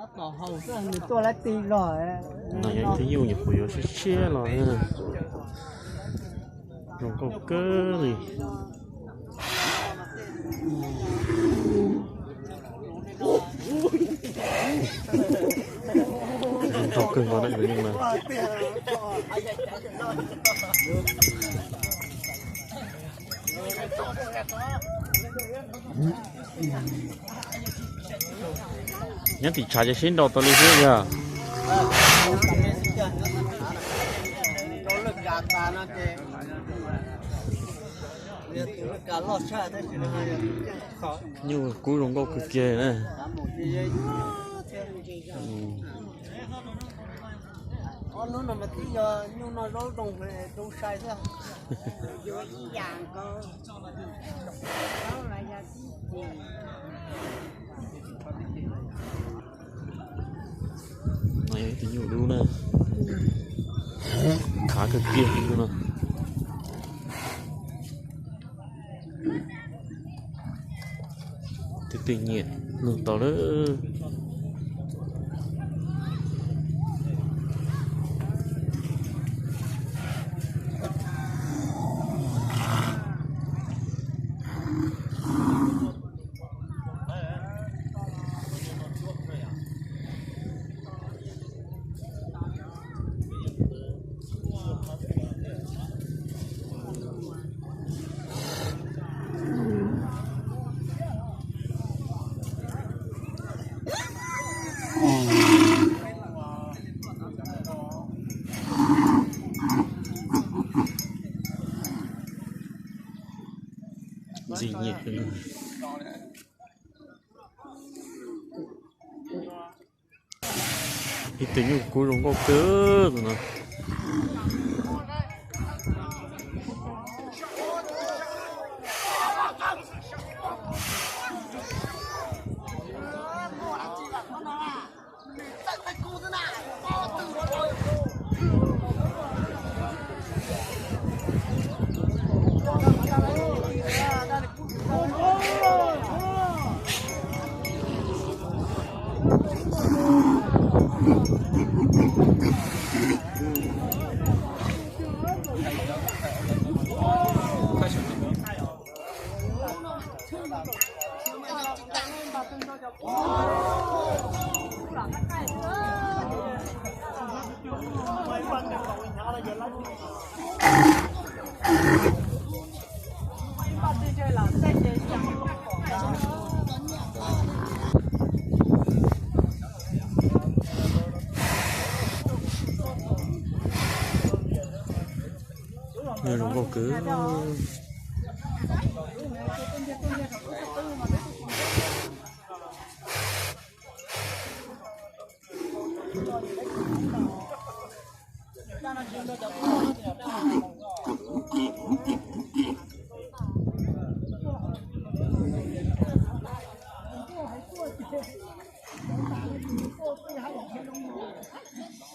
Nws tuaj lab ti los. No yog ib tug nyuj nyuam qhuav yuav tshiab tshiab los na. Zoo nkauj kawg li. Zoo nkauj kawg nkaus na tus nyuj na. Nyob tim tshav ces sib nraus tas li xwb yog. Nyuj kub zoo nkauj kawg kiag na. Ob hnub no mas twb yog nyuj noj zaub zoo, zoo sai xwb. Yuav ib yam nkaus. Zaub los yog tib ceg. No yog ib tug nyuj dub na. Khav kawg kiag no. Tus twg nyiam nug tau lawm. Ntxim nyiam. Ib tug nyuj kub zoo nkauj kawg tus no. Zoo nkauj kawg.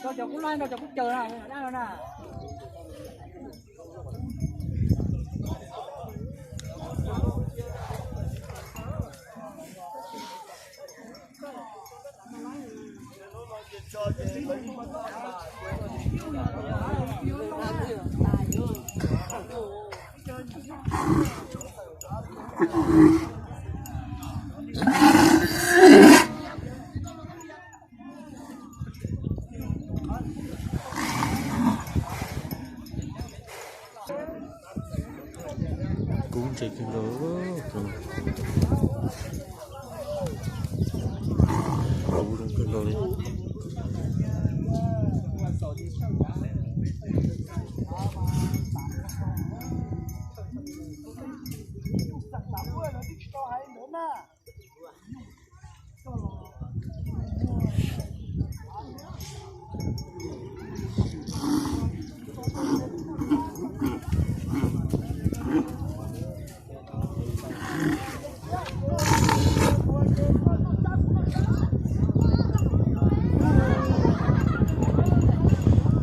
Rau cov kub laij, rau cov kub caws na, dab no na. Kub ntse kawg nkaus. Kub zoo kawg nkaus li.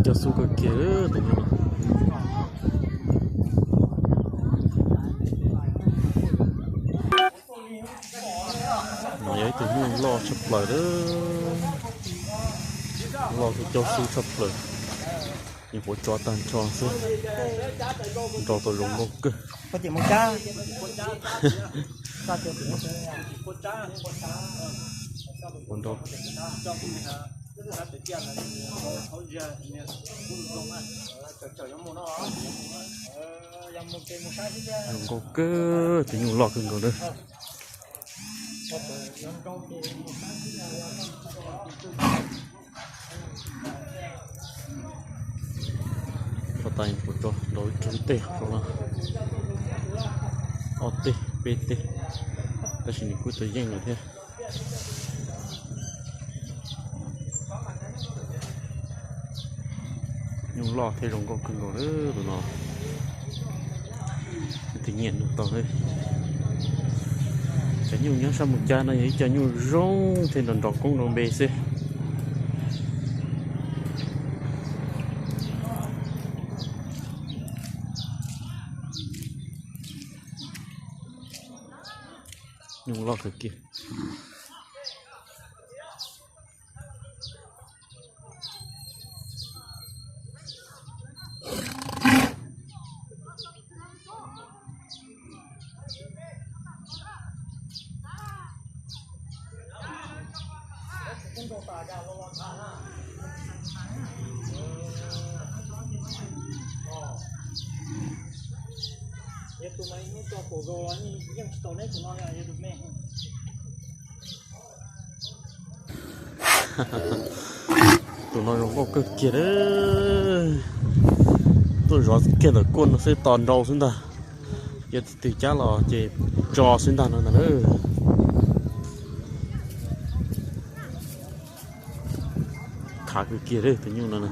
Coj xub kawg kiag tus nyuj no. No yog ib tug nyuj loj tshaj plaws lawm, loj thiab coob xwb tshaj plaws. Nyuam qhuav tso tag nrho xwb, nrau tau zoo nkauj kawg. Ua nrau. Zoo nkauj kawg, tus nyuj loj kawg nkaus na. Pov tas kuv tso nrau ib tug tej rau no, ob teg peb teg, tab sis nws kuj tau yeej lawm thiab. Nyuj loj thiab zoo nkauj kawg nkaus lawm tus no. Leej twg nyiam nug tau. Cov nyuj nyob sab Mus Cas no yog ib co nyuj zoo thiab nrov nrov koob nrov npe xwb. Nyuj loj kawg kiag. Tus no zoo nkauj kawg kiag. Tuaj zov kiag ntawm kuaj no xwb, tos nrau xwb ntag. Yog tus twg cab los ces tso xwb ntag no ntag. Khav kawg kiag tus nyuj no na.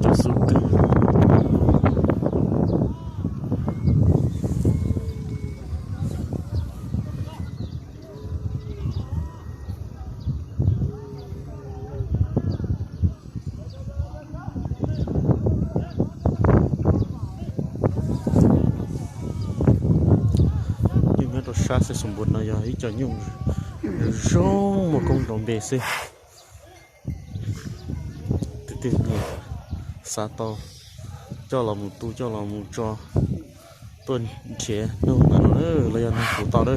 Cov xub kawg. Nyuj nyob rau sab Xais Xoom Npuas no yog ib co nyuj zoo muaj koob nrov npe xwb. Tus twg nyiam xav tau coj los mus tu, coj los mus tso, tuaj nrhiav nug ntawm no los yog nug kuv tau na.